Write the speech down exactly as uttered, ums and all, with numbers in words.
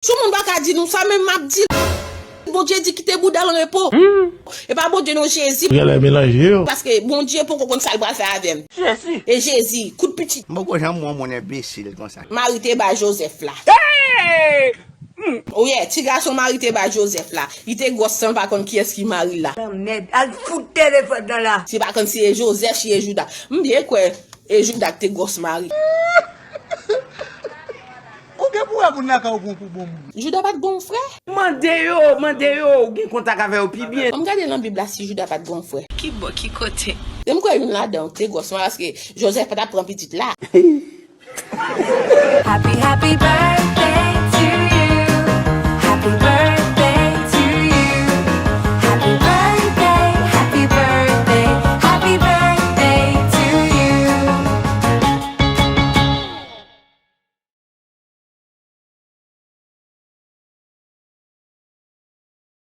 Sou moun pa ka di nou sa, men m ap di l. Bondye di kite bouda l an repo. E pa Bondye non, Jezi. Genlè melanje yo. Paske Bondye poko konn sa l pral fè avè m. Jezi. E Jezi, kout pitit. M poko janm wè yon moun enbesil konsa. Mari te bay Jozèf la. Ou yè, ti gason Mari te bay Jozèf la. Li te gwòs san l pa konn kiyès ki mari l la. Lanmèd, al fout telefòn nan la. Si pa konn si e Jozèf, si e Jouda. M byen kwè e Jouda ki te gwòs Mari. Ou gen pou wè moun lakay ou pran pou bon moun. Jouda pa t gon frè? Mande yo, mande yo, ou gen kontak avè yo pi byen. An m gade nan Bib la si Jouda pa t gon frè. Ki bò, ki kote? E m kwè youn ladan te gwòs Mari paske Jozèf pa t ap pran pitit la. Happy, happy birthday.